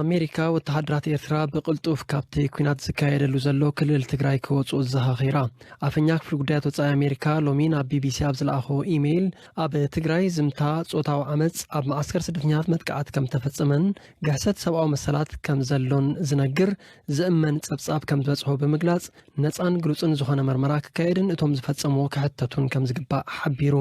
ኣሜሪካ ወተሃደራት ኤርትራ ብቕልጡፍ ካብቲ ኲናት ዝካየደሉ ዘሎ ክልል ትግራይ ክወፁ ኣዘኻኺራ። ኣፈኛ ክፍሊ ጉዳያት ወፃኢ ኣሜሪካ ሎሚ ናብ ቢቢሲ ኣብ ዝለኣኾ ኢሜይል፣ ኣብ ትግራይ ዝምታ፣ ፆታዊ ዓመፅ፣ ኣብ መዓስከር ስደተኛታት መጥቃዕቲ ከም ዝተፈፀመን ግሕሰት ሰብኣዊ መሰላት ከም ዘሎን ዝነግር ዝእመን ፀብፃብ ከም ዝበፅሖ ብምግላፅ፣ ነፃን ግሉፅን ዝኾነ መርመራ ክካየድን እቶም ዝፈፀምዎ ክሕተቱን ከም ዝግባእ ሓቢሩ።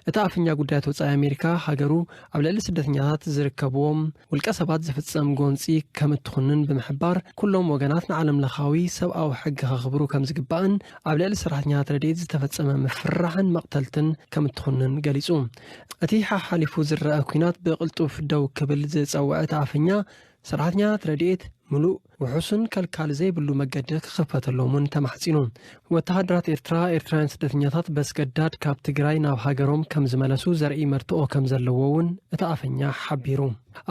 እቲ ኣፈኛ ጉዳያት ወፃኢ ኣሜሪካ፣ ሃገሩ ኣብ ልዕሊ ስደተኛታት ዝርከብዎም ውልቀ ሰባት ዝፍጸም ጎንፂ ከም እትኹንን ብምሕባር፣ ኩሎም ወገናት ንዓለም ለኻዊ ሰብኣዊ ሕጊ ከኽብሩ ከም ዝግባእን ኣብ ልዕሊ ሰራሕተኛታት ረድኤት ዝተፈጸመ ምፍርራሕን መቕተልትን ከም እትኹንን ገሊጹ። እቲ ሓሓሊፉ ዝረኣ ኲናት ብቕልጡፍ ደው ክብል ዝጸውዐ እቲ ኣፈኛ፣ ሰራሕተኛታት ረድኤት ምሉእ፣ ውሑስን ከልካሊ ዘይብሉ መገዲ ክኽፈተሎም እውን ተማሕጺኑ። ወተሃደራት ኤርትራ፣ ኤርትራውያን ስደተኛታት በስገዳድ ካብ ትግራይ ናብ ሃገሮም ከም ዝመለሱ ዘርኢ መርትኦ ከም ዘለዎ እውን እቲ ኣፈኛ ሓቢሩ።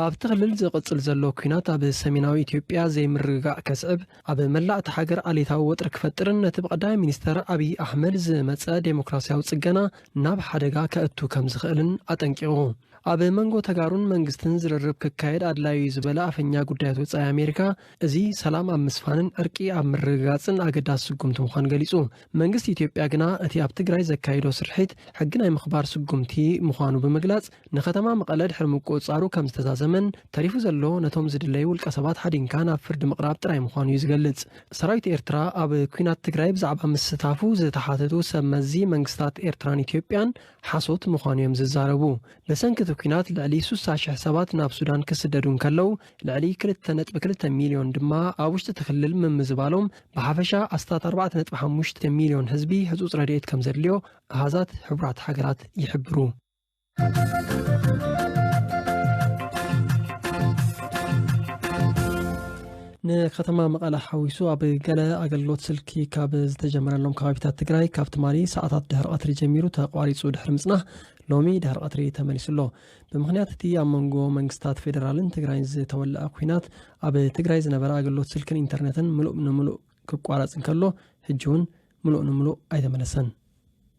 ኣብቲ ክልል ዝቕጽል ዘሎ ኲናት ኣብ ሰሜናዊ ኢትዮጵያ ዘይምርግጋእ ከስዕብ፣ ኣብ መላእ እታ ሃገር ዓሌታዊ ወጥሪ ክፈጥርን ነቲ ብቐዳማይ ሚኒስተር ኣብይ ኣሕመድ ዝመጸ ዴሞክራስያዊ ጽገና ናብ ሓደጋ ከእቱ ከም ዝኽእልን ኣጠንቂቑ። ኣብ መንጎ ተጋሩን መንግስትን ዝርርብ ክካየድ ኣድላዩ እዩ ዝበለ ኣፈኛ ጉዳያት ወጻኢ ኣሜሪካ፣ እዚ ሰላም ኣብ ምስፋንን ዕርቂ ኣብ ምርግጋጽን ኣገዳሲ ስጉምቲ ምዃኑ ገሊጹ። መንግስቲ ኢትዮጵያ ግና እቲ ኣብ ትግራይ ዘካየዶ ስርሒት ሕጊ ናይ ምኽባር ስጉምቲ ምዃኑ ብምግላጽ፣ ንከተማ መቐለ ድሕሪ ምቁጽጻሩ ከም ዝተዛዘመን ተሪፉ ዘሎ ነቶም ዝድለዩ ውልቀ ሰባት ሓዲንካ ናብ ፍርዲ ምቕራብ ጥራይ ምዃኑ እዩ ዝገልጽ። ሰራዊት ኤርትራ ኣብ ኲናት ትግራይ ብዛዕባ ምስታፉ ዝተሓተቱ ሰብ መዚ መንግስታት ኤርትራን ኢትዮጵያን ሓሶት ምዃኑ እዮም ዝዛረቡ። ብሰንኪ እቲ ኲናት ልዕሊ ስሳ ሽሕ ሰባት ናብ ሱዳን ክስደዱ እንከለዉ፣ ልዕሊ ክልተ ነጥቢ ክልተ ሚልዮን ድማ ኣብ ውሽጢ እቲ ክልል ምምዝባሎም፣ ብሓፈሻ ኣስታት ኣርባዕተ ነጥቢ ሓሙሽተ ሚልዮን ህዝቢ ህጹጽ ረድኤት ከም ዘድልዮ ኣሃዛት ሕቡራት ሃገራት ይሕብሩ። ንከተማ መቐለ ሓዊሱ ኣብ ገለ ኣገልግሎት ስልኪ ካብ ዝተጀመረሎም ከባቢታት ትግራይ ካብ ትማሊ ሰዓታት ድሕሪ ቀትሪ ጀሚሩ ተቋሪጹ ድሕሪ ምጽናሕ ሎሚ ድሕሪ ቀትሪ ተመሊሱ ኣሎ። ብምኽንያት እቲ ኣብ መንጎ መንግስታት ፌደራልን ትግራይን ዝተወልዐ ኲናት ኣብ ትግራይ ዝነበረ ኣገልግሎት ስልክን ኢንተርነትን ምሉእ ንምሉእ ክቋረጽ እንከሎ ሕጂ እውን ምሉእ ንምሉእ ኣይተመለሰን።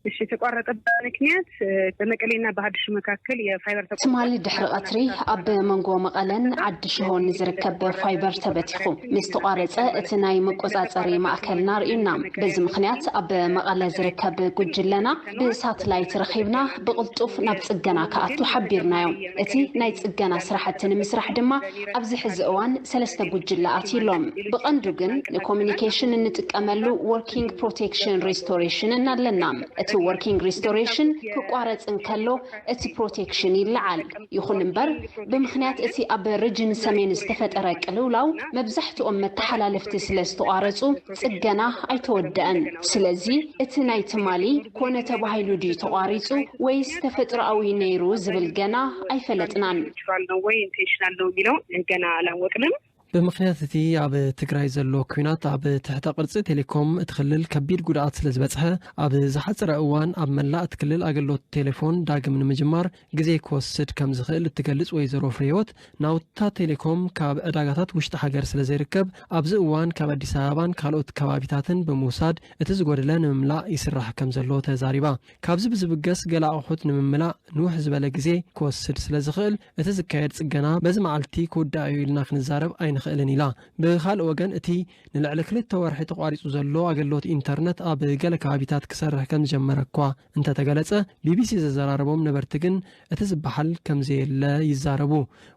እሺ፣ የተቋረጠበት ምክንያት በመቀሌና በሀዲሹ መካከል የፋይበር ተቋ- ትማሊ ድሕሪ ቀትሪ ኣብ መንጎ መቐለን ዓዲ ሽሆን ዝርከብ ፋይበር ተበቲኹ ምስ ተቋረጸ እቲ ናይ መቆጻጸሪ ማእከልና ርእዩና። በዚ ምኽንያት ኣብ መቐለ ዝርከብ ጉጅለና ብሳትላይት ረኺብና ብቕልጡፍ ናብ ጽገና ክኣቱ ሓቢርናዮ። እቲ ናይ ጽገና ስራሕቲ ንምስራሕ ድማ ኣብዚ ሕዚ እዋን ሰለስተ ጉጅለ ኣትዩሎም። ብቐንዱ ግን ንኮሚኒኬሽን እንጥቀመሉ ወርኪንግ ፕሮቴክሽን ሪስቶሬሽን እናለና። እቲ ወርኪንግ ሪስቶሬሽን ክቋረጽ እንከሎ እቲ ፕሮቴክሽን ይለዓል። ይኹን እምበር ብምኽንያት እቲ ኣብ ርጅን ሰሜን ዝተፈጠረ ቅልውላው መብዛሕትኦም መተሓላለፍቲ ስለ ዝተቋረጹ ጽገና ኣይተወደአን። ስለዚ እቲ ናይ ትማሊ ኮነ ተባሂሉ ድዩ ተቋሪጹ ወይስ ተፈጥሮኣዊ ነይሩ ዝብል ገና ኣይፈለጥናን። ናቹራል ነው ወይ ኢንቴንሽናል ነው የሚለው ገና አላወቅንም። ብምኽንያት እቲ ኣብ ትግራይ ዘሎ ኲናት ኣብ ትሕተ ቅርጺ ቴሌኮም እቲ ክልል ከቢድ ጉድኣት ስለ ዝበጽሐ ኣብ ዝሓጸረ እዋን ኣብ መላእ እቲ ክልል ኣገልግሎት ቴሌፎን ዳግም ንምጅማር ግዜ ክወስድ ከም ዝኽእል እትገልጽ ወይዘሮ ፍሬህይወት፣ ናውታ ቴሌኮም ካብ ዕዳጋታት ውሽጢ ሃገር ስለ ዘይርከብ ኣብዚ እዋን ካብ ኣዲስ ኣበባን ካልኦት ከባቢታትን ብምውሳድ እቲ ዝጎደለ ንምምላእ ይስራሕ ከም ዘሎ ተዛሪባ። ካብዚ ብዝብገስ ገለ ኣቑሑት ንምምላእ ንውሕ ዝበለ ግዜ ክወስድ ስለ ዝኽእል፣ እቲ ዝካየድ ጽገና በዚ መዓልቲ ክውዳእ እዩ ኢልና ክንዛረብ ኣይንኽእልን ኢላ። ብኻልእ ወገን፣ እቲ ንልዕሊ ክልተ ወርሒ ተቋሪጹ ዘሎ ኣገልግሎት ኢንተርነት ኣብ ገለ ከባቢታት ክሰርሕ ከም ዝጀመረ እኳ እንተተገለጸ፣ ቢቢሲ ዘዘራረቦም ነበርቲ ግን እቲ ዝበሃል ከም ዘየለ ይዛረቡ።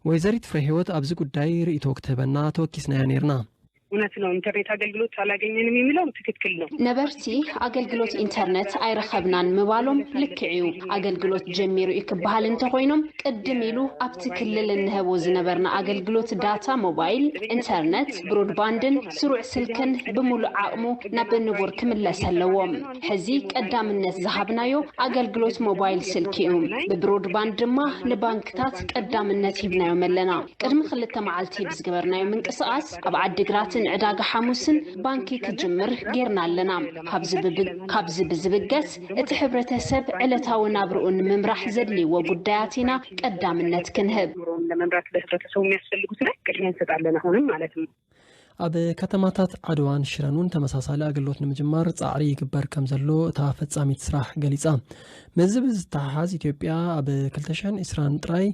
ወይዘሪት ፍሬህይወት ኣብዚ ጉዳይ ርእይቶ ክትህበና ተወኪስናያ ነይርና። እውነት ነው፣ ኢንተርኔት አገልግሎት አላገኘንም የሚለው ትክክል ነው። ነበርቲ ኣገልግሎት ኢንተርነት ኣይረኸብናን ምባሎም ልክዕ እዩ። ኣገልግሎት ጀሚሩ እዩ ክበሃል እንተኾይኖም ቅድም ኢሉ ኣብቲ ክልል እንህቦ ዝነበርና ኣገልግሎት ዳታ ሞባይል፣ ኢንተርነት፣ ብሮድባንድን ስሩዕ ስልክን ብምሉእ ዓቕሙ ናብ ንቡር ክምለስ ኣለዎ። ሕዚ ቀዳምነት ዝሃብናዮ ኣገልግሎት ሞባይል ስልኪ እዩ። ብብሮድባንድ ድማ ንባንክታት ቀዳምነት ሂብናዮም ኣለና። ቅድሚ ክልተ መዓልቲ ብዝገበርናዮ ምንቅስቓስ ኣብ ዓዲግራትን ዕዳጋ ሓሙስን ባንኪ ክጅምር ጌርና ኣለና። ካብዚ ብዝብገስ እቲ ሕብረተሰብ ዕለታዊ ናብርኡ ንምምራሕ ዘድልይዎ ጉዳያት ኢና ቀዳምነት ክንህብ። ኑሮውን ለመምራት ለህብረተሰቡ የሚያስፈልጉት ላይ ቅድሚያ እንሰጣለን አሁንም ማለት ነው። ኣብ ከተማታት ዓድዋን ሽረን እውን ተመሳሳሊ ኣገልግሎት ንምጅማር ጻዕሪ ይግበር ከም ዘሎ እታ ፈጻሚት ስራሕ ገሊጻ። ምስዚ ብዝተሓሓዝ፣ ኢትዮጵያ ኣብ ክልተ ሽሕን ዕስራን ጥራይ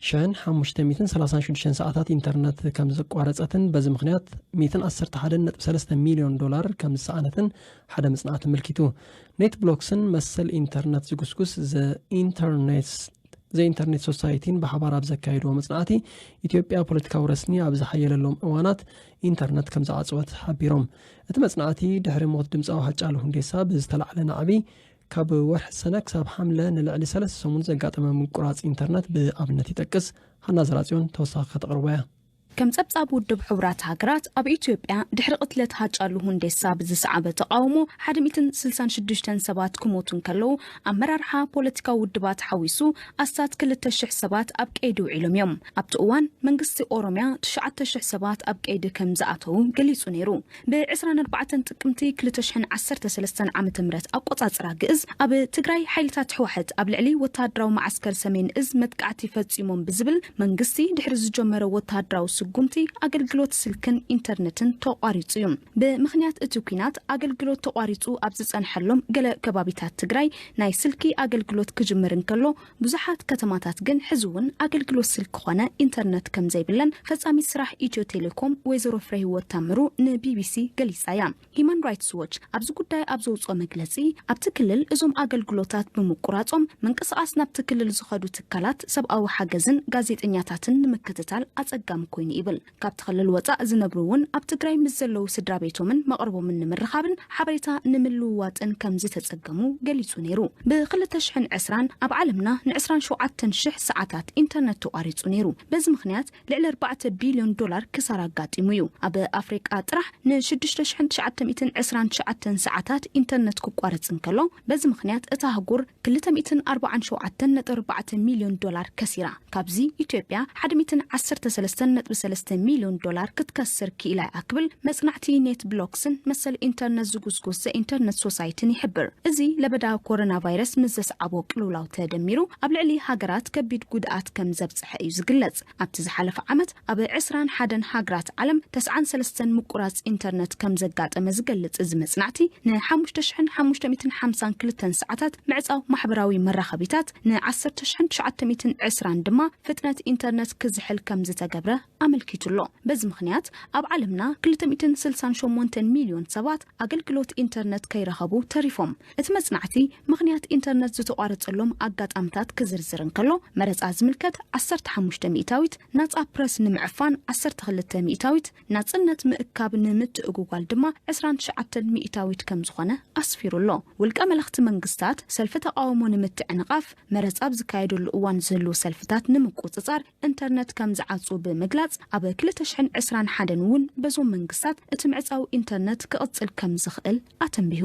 ሽሕን ሓሙሽተ ሚእትን ሰላሳን ሽዱሽተን ሰዓታት ኢንተርነት ከም ዘቋረጸትን፣ በዚ ምኽንያት ሚእትን ዓሰርተ ሓደን ነጥቢ ሰለስተ ሚልዮን ዶላር ከም ዝሰኣነትን ሓደ መጽናዕቲ ኣመልኪቱ። ኔት ብሎክስን መሰል ኢንተርነት ዝጉስጉስ ዘ ኢንተርኔትስ ዘ ኢንተርኔት ሶሳይቲን ብሓባር ኣብ ዘካየድዎ መጽናዕቲ፣ ኢትዮጵያ ፖለቲካዊ ረስኒ ኣብ ዝሓየለሎም እዋናት ኢንተርነት ከም ዝዓጸወት ሓቢሮም። እቲ መጽናዕቲ፣ ድሕሪ ሞት ድምጻዊ ሃጫሉ ሁንዴሳ ብዝተላዕለ ናዕቢ፣ ካብ ወርሒ ሰነ ክሳብ ሓምለ ንልዕሊ ሰለስተ ሰሙን ዘጋጠመ ምቁራጽ ኢንተርነት ብኣብነት ይጠቅስ። ሃና ዘራጽዮን ተወሳኺ ከተቕርቦ እያ። ከም ጸብጻብ ውድብ ሕቡራት ሃገራት፣ ኣብ ኢትዮጵያ ድሕሪ ቅትለት ሃጫሉ ሁንዴሳ ብዝሰዓበ ተቓውሞ፣ ሓደ ሚእትን ስልሳን ሽዱሽተን ሰባት ክሞቱ እንከለዉ፣ ኣመራርሓ ፖለቲካዊ ውድባት ሓዊሱ ኣስታት ክልተ ሽሕ ሰባት ኣብ ቀይዲ ውዒሎም እዮም። ኣብቲ እዋን፣ መንግስቲ ኦሮምያ ትሽዓተ ሽሕ ሰባት ኣብ ቀይዲ ከም ዝኣተዉ ገሊጹ ነይሩ። ብ ዕስራን ኣርባዕተን ጥቅምቲ ክልተ ሽሕን ዓሰርተ ሰለስተን ዓመተ ምህረት ኣቆጻጽራ ግእዝ፣ ኣብ ትግራይ ሓይልታት ህወሓት ኣብ ልዕሊ ወተሃደራዊ መዓስከር ሰሜን እዝ መጥቃዕቲ ፈጺሞም ብዝብል መንግስቲ ድሕሪ ዝጀመረ ወተሃደራዊ ስጉምቲ፣ ኣገልግሎት ስልክን ኢንተርነትን ተቋሪጹ እዩ። ብምኽንያት እቲ ኲናት፣ ኣገልግሎት ተቋሪጹ ኣብ ዝጸንሐሎም ገለ ከባቢታት ትግራይ፣ ናይ ስልኪ ኣገልግሎት ክጅምር እንከሎ፣ ብዙሓት ከተማታት ግን ሕዚ እውን ኣገልግሎት ስልኪ ኮነ ኢንተርነት ከም ዘይብለን ፈጻሚት ስራሕ ኢትዮ ቴሌኮም ወይዘሮ ፍሬህይወት ታምሩ ንቢቢሲ ገሊጻ እያ። ሂማን ራይትስ ዎች ኣብዚ ጉዳይ ኣብ ዘውጽኦ መግለጺ፣ ኣብቲ ክልል እዞም ኣገልግሎታት ብምቁራጾም፣ ምንቅስቓስ ናብቲ ክልል ዝኸዱ ትካላት ሰብኣዊ ሓገዝን ጋዜጠኛታትን ንምክትታል ኣጸጋሚ ኮይኑ ይብል። ካብቲ ክልል ወጻእ ዝነብሩ እውን፣ ኣብ ትግራይ ምስ ዘለዉ ስድራ ቤቶምን መቕርቦምን ንምርኻብን ሓበሬታ ንምልውዋጥን ከም ዝተጸገሙ ገሊጹ ነይሩ። ብ ክልተ ሽሕን ዕስራን ኣብ ዓለምና ን ዕስራን ሸውዓተን ሽሕ ሰዓታት ኢንተርነት ተቋሪጹ ነይሩ። በዚ ምኽንያት፣ ልዕሊ ኣርባዕተ ቢልዮን ዶላር ክሳራ ኣጋጢሙ እዩ። ኣብ ኣፍሪቃ ጥራሕ ን ሽዱሽተ ሽሕን ትሽዓተ ሚእትን ዕስራን ትሽዓተን ሰዓታት ኢንተርነት ክቋረጽ እንከሎ፣ በዚ ምኽንያት እታ ኣህጉር ክልተ ሚእትን ኣርባዓን ሸውዓተን ነጥቢ ኣርባዕተ ሚልዮን ዶላር ከሲራ። ካብዚ፣ ኢትዮጵያ ሓደ ሚእትን ዓሰርተ ሰለስተን ነጥቢ ሰለስተ ሚልዮን ዶላር ክትከስር ክኢላ እያ ክብል መጽናዕቲ ኔት ብሎክስን መሰል ኢንተርነት ዝጉስጉስ ዘ ኢንተርነት ሶሳይቲን ይሕብር። እዚ ለበዳ ኮሮና ቫይረስ ምስ ዘስዓቦ ቅልውላው ተደሚሩ፣ ኣብ ልዕሊ ሃገራት ከቢድ ጉድኣት ከም ዘብጽሐ እዩ ዝግለጽ። ኣብቲ ዝሓለፈ ዓመት፣ ኣብ ዕስራን ሓደን ሃገራት ዓለም፣ ተስዓን ሰለስተን ምቁራጽ ኢንተርነት ከም ዘጋጠመ ዝገልጽ እዚ መጽናዕቲ፣ ን ሓሙሽተ ሽሕን ሓሙሽተ ሚእትን ሓምሳን ክልተን ሰዓታት ምዕጻው ማሕበራዊ መራኸቢታት፣ ን ዓሰርተ ሽሕን ትሽዓተ ሚእትን ዕስራን ድማ ፍጥነት ኢንተርነት ክዝሕል ከም ዝተገብረ ኣመልኪቱ ኣሎ። በዚ ምኽንያት፣ ኣብ ዓለምና ክልተ ሚእትን ስልሳን ሸሞንተን ሚልዮን ሰባት ኣገልግሎት ኢንተርነት ከይረኸቡ ተሪፎም። እቲ መጽናዕቲ፣ ምኽንያት ኢንተርነት ዝተቋረጸሎም ኣጋጣምታት ክዝርዝር እንከሎ፣ መረጻ ዝምልከት ዓሰርተ ሓሙሽተ ሚእታዊት፣ ናጻ ፕረስ ንምዕፋን ዓሰርተ ክልተ ሚእታዊት፣ ናጽነት ምእካብ ንምትእጉጓል ድማ ዕስራን ትሽዓተን ሚእታዊት ከም ዝኾነ ኣስፊሩ ኣሎ። ውልቀ መለኽቲ መንግስታት፣ ሰልፊ ተቓውሞ ንምትዕንቓፍ፣ መረጻ ኣብ ዝካየደሉ እዋን ዝህልዉ ሰልፍታት ንምቁጽጻር ኢንተርነት ከም ዝዓጹ ብምግላጽ፣ ኣብ ክልተ ሽሕን ዕስራን ሓደን እውን በዞም መንግስታት እቲ ምዕጻው ኢንተርነት ክቕጽል ከም ዝኽእል ኣተንቢሁ።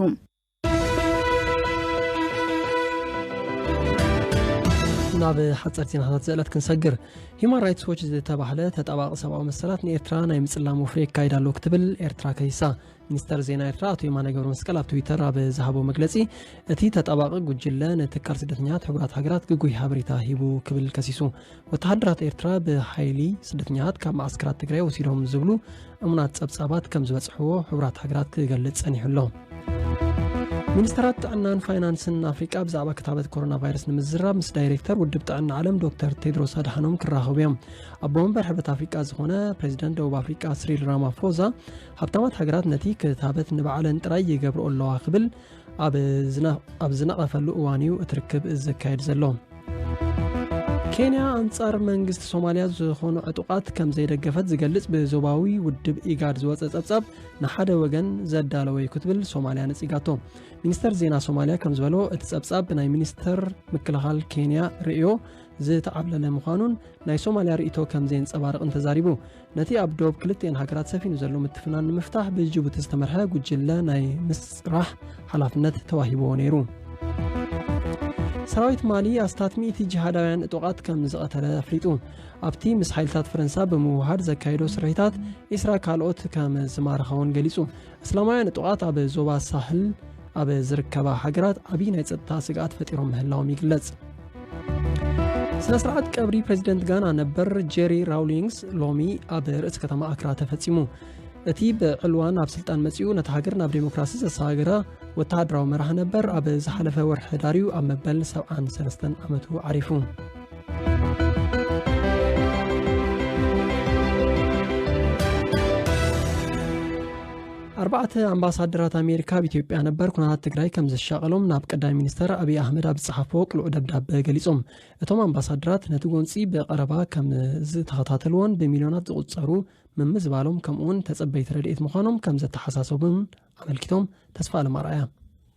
ናብ ሓጸርቲ ዜናታት ዝዕለት ክንሰግር። ሂማን ራይትስ ዎች ዝተባህለ ተጣባቂ ሰብኣዊ መሰላት ንኤርትራ ናይ ምጽላም ወፍሪ የካይድ ኣሎ ክትብል ኤርትራ ከሲሳ። ሚኒስተር ዜና ኤርትራ ኣቶ የማነ ገብረመስቀል ኣብ ትዊተር ኣብ ዝሃቦ መግለጺ፣ እቲ ተጣባቂ ጉጅለ ንትካል ስደተኛታት ሕቡራት ሃገራት ግጉይ ሓበሬታ ሂቡ ክብል ከሲሱ። ወተሃደራት ኤርትራ ብሓይሊ ስደተኛታት ካብ መዓስከራት ትግራይ ወሲዶም ዝብሉ እሙናት ጸብጻባት ከም ዝበጽሕዎ ሕቡራት ሃገራት ክገልጽ ጸኒሑ ኣሎ። ሚኒስተራት ጥዕናን ፋይናንስን ኣፍሪቃ ብዛዕባ ክታበት ኮሮና ቫይረስ ንምዝራብ ምስ ዳይሬክተር ውድብ ጥዕና ዓለም ዶክተር ቴድሮስ ኣድሓኖም ክራኸቡ እዮም። ኣቦ መንበር ሕብረት ኣፍሪቃ ዝኾነ ፕሬዚደንት ደቡብ ኣፍሪቃ ስሪል ራማፎዛ፣ ሃብታማት ሃገራት ነቲ ክታበት ንባዕለን ጥራይ ይገብርኦ ኣለዋ ክብል ኣብ ዝና-፣ ኣብ ዝነቐፈሉ እዋን እዩ እቲ ርክብ ዝካየድ ዘሎ። ኬንያ ኣንጻር መንግስቲ ሶማልያ ዝኾኑ ዕጡቓት ከም ዘይደገፈት ዝገልጽ ብዞባዊ ውድብ ኢጋድ ዝወጸ ጸብጻብ ንሓደ ወገን ዘዳለወ እዩ ክትብል ሶማልያ ነጺጋቶ። ሚኒስተር ዜና ሶማልያ ከም ዝበሎ፣ እቲ ጸብጻብ ብናይ ሚኒስተር ምክልኻል ኬንያ ርእዮ ዝተዓብለለ ምዃኑን ናይ ሶማልያ ርእይቶ ከም ዘየንጸባርቕን ተዛሪቡ። ነቲ ኣብ ዶብ ክልቲኤን ሃገራት ሰፊኑ ዘሎ ምትፍናን ንምፍታሕ ብጅቡቲ ዝተመርሐ ጉጅለ ናይ ምስራሕ ሓላፍነት ተዋሂብዎ ነይሩ። ሰራዊት ማሊ ኣስታት ሚእቲ ጅሃዳውያን ዕጡቓት ከም ዝቐተለ ኣፍሊጡ። ኣብቲ ምስ ሓይልታት ፈረንሳ ብምውሃድ ዘካየዶ ስርሒታት ዒስራ ካልኦት ከም ዝማረኸ እውን ገሊጹ። እስላማውያን ዕጡቓት ኣብ ዞባ ሳህል ኣብ ዝርከባ ሃገራት ዓብዪ ናይ ጸጥታ ስግኣት ፈጢሮም ምህላዎም ይግለጽ። ስነ ስርዓት ቀብሪ ፕሬዚደንት ጋና ነበር ጄሪ ራውሊንግስ ሎሚ ኣብ ርእሲ ከተማ ኣክራ ተፈጺሙ። እቲ ብዕልዋ ናብ ስልጣን መጺኡ ነታ ሃገር ናብ ዴሞክራሲ ዘሰጋገረ ወተሃደራዊ መራሒ ነበር፣ ኣብ ዝሓለፈ ወርሒ ሕዳር እዩ ኣብ መበል ሰብዓን ሰለስተን ዓመቱ ዓሪፉ። ኣርባዕተ ኣምባሳደራት ኣሜሪካ ኣብ ኢትዮጵያ ነበር ኩነታት ትግራይ ከም ዘሻቐሎም ናብ ቀዳማይ ሚኒስተር ኣብይ ኣሕመድ ኣብ ዝጸሓፍዎ ቅሉዕ ደብዳበ ገሊጾም። እቶም ኣምባሳደራት ነቲ ጎንጺ ብቐረባ ከም ዝተኸታተልዎን ብሚልዮናት ዝቑጸሩ ምምዝባሎም፣ ከምኡ እውን ተጸበይቲ ረድኤት ምዃኖም ከም ዘተሓሳሰቡን ኣመልኪቶም። ተስፋ ኣለማርኣያ።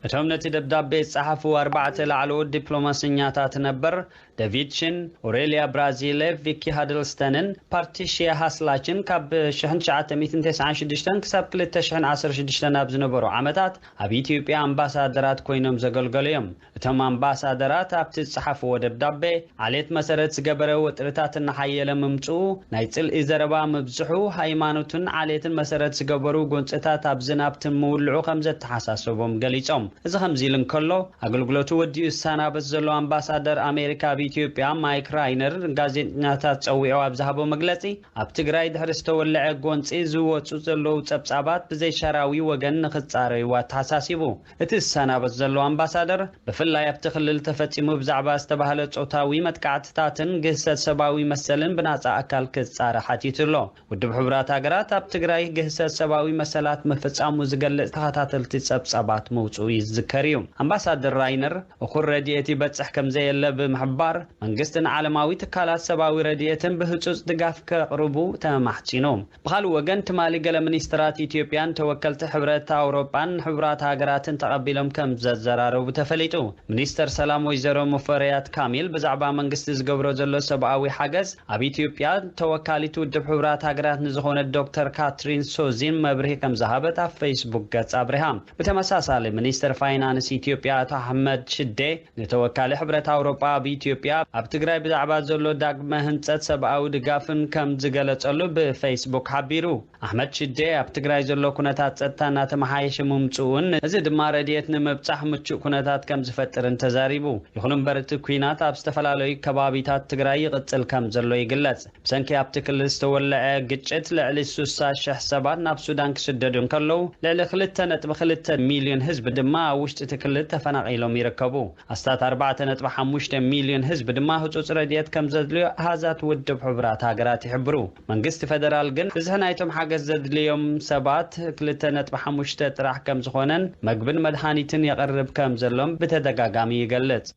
እቶም ነቲ ደብዳቤ ዝጸሓፉ ኣርባዕተ ላዕለዎት ዲፕሎማሰኛታት ነበር፣ ዴቪድ ሽን፣ ኦሬልያ ብራዚለ፣ ቪኪ ሃድልስተንን ፓትሪሺያ ሃስላችን፣ ካብ ሽሕን ትሽዓተ ሚእትን ተስዓን ሽዱሽተን ክሳብ ክልተ ሽሕን ዓሰርተ ሽዱሽተን ኣብ ዝነበሩ ዓመታት ኣብ ኢትዮጵያ ኣምባሳደራት ኮይኖም ዘገልገሉ እዮም። እቶም ኣምባሳደራት ኣብቲ ዝጸሓፍዎ ደብዳቤ፣ ዓሌት መሰረት ዝገበረ ወጥርታት እናሓየለ ምምጽኡ፣ ናይ ጽልኢ ዘረባ ምብዝሑ፣ ሃይማኖትን ዓሌትን መሰረት ዝገበሩ ጎንጽታት ኣብ ዝናብትን ምውልዑ ከም ዘተሓሳሰቦም ገሊጾም። እዚ ከምዚ ኢሉ እንከሎ፣ ኣገልግሎቱ ወዲኡ ዝሰናበት ዘሎ ኣምባሳደር ኣሜሪካ ኣብ ኢትዮጵያ ማይክ ራይነር ንጋዜጠኛታት ጸዊዑ ኣብ ዝሃቦ መግለጺ፣ ኣብ ትግራይ ድሕሪ ዝተወልዐ ጎንጺ ዝወጹ ዘለዉ ጸብጻባት ብዘይሻራዊ ወገን ንኽጻረዩ ኣተሓሳሲቡ። እቲ ዝሰናበት ዘሎ ኣምባሳደር፣ ብፍላይ ኣብቲ ክልል ተፈጺሙ ብዛዕባ ዝተባህለ ጾታዊ መጥቃዕትታትን ግህሰት ሰብኣዊ መሰልን ብናጻ ኣካል ክጻረ ሓቲቱ ኣሎ። ውድብ ሕቡራት ሃገራት ኣብ ትግራይ ግህሰት ሰብኣዊ መሰላት ምፍጻሙ ዝገልጽ ተኸታተልቲ ጸብጻባት ምውጽኡ ይዝከር እዩ። ኣምባሳደር ራይነር፣ እኹል ረድኤት ይበጽሕ ከም ዘየለ ብምሕባር፣ መንግስትን ዓለማዊ ትካላት ሰብኣዊ ረድኤትን ብህጹጽ ድጋፍ ከቕርቡ ተማሕጺኑ። ብኻልእ ወገን፣ ትማሊ ገለ ሚኒስትራት ኢትዮጵያን ተወከልቲ ሕብረት ኣውሮጳን ሕቡራት ሃገራትን ተቐቢሎም ከም ዘዘራረቡ ተፈሊጡ። ሚኒስተር ሰላም ወይዘሮ ሙፈሪያት ካሚል ብዛዕባ መንግስቲ ዝገብሮ ዘሎ ሰብኣዊ ሓገዝ ኣብ ኢትዮጵያ ተወካሊት ውድብ ሕቡራት ሃገራት ንዝኾነት ዶክተር ካትሪን ሶዚን መብርሂ ከም ዝሃበት ኣብ ፌስቡክ ገጽ ኣብሪሃ። ብተመሳሳሊ፣ ሚኒስተር ፋይናንስ ኢትዮጵያ ኣቶ ኣሕመድ ሽዴ ንተወካሊ ሕብረት ኣውሮጳ ኣብ ኢትዮጵያ ኣብ ትግራይ ብዛዕባ ዘሎ ዳግመ ህንጸት ሰብኣዊ ድጋፍን ከም ዝገለጸሉ ብፌስቡክ ሓቢሩ። ኣሕመድ ሽዴ፣ ኣብ ትግራይ ዘሎ ኩነታት ጸጥታ እናተመሓየሸ ምምጽኡን፣ እዚ ድማ ረድኤት ንምብጻሕ ምቹእ ኩነታት ከም ዝፈጥርን ተዛሪቡ። ይኹን እምበር፣ እቲ ኲናት ኣብ ዝተፈላለዩ ከባቢታት ትግራይ ይቕጽል ከም ዘሎ ይግለጽ። ብሰንኪ ኣብቲ ክልል ዝተወልዐ ግጭት፣ ልዕሊ ስሳ ሽሕ ሰባት ናብ ሱዳን ክስደዱ እንከለዉ፣ ልዕሊ ክልተ ነጥቢ ክልተ ሚልዮን ህዝቢ ድማ ኣብ ውሽጢ እቲ ክልል ተፈናቒሎም ይርከቡ። ኣስታት ኣርባዕተ ነጥቢ ሓሙሽተ ሚልዮን ህዝቢ ድማ ህጹጽ ረድኤት ከም ዘድልዮ ኣሃዛት ውድብ ሕቡራት ሃገራት ይሕብሩ። መንግስቲ ፌደራል ግን ብዝሒ ናይቶም ሓገዝ ዘድልዮም ሰባት ክልተ ነጥቢ ሓሙሽተ ጥራሕ ከም ዝኾነን መግብን መድሃኒትን የቕርብ ከም ዘሎን ብተደጋጋሚ ይገልጽ።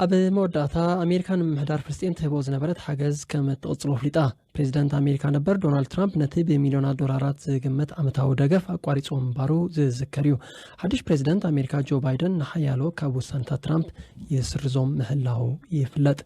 ኣብ መወዳእታ፣ ኣሜሪካ ንምምሕዳር ፍልስጤም ትህቦ ዝነበረት ሓገዝ ከም እትቕጽሎ ኣፍሊጣ። ፕሬዚደንት ኣሜሪካ ነበር ዶናልድ ትራምፕ ነቲ ብሚልዮናት ዶላራት ዝግመት ዓመታዊ ደገፍ ኣቋሪጽዎ ምንባሩ ዝዝከር እዩ። ሓድሽ ፕሬዚደንት ኣሜሪካ ጆ ባይደን ንሓያሎ ካብ ውሳነታት ትራምፕ ይስርዞም ምህላዉ ይፍለጥ።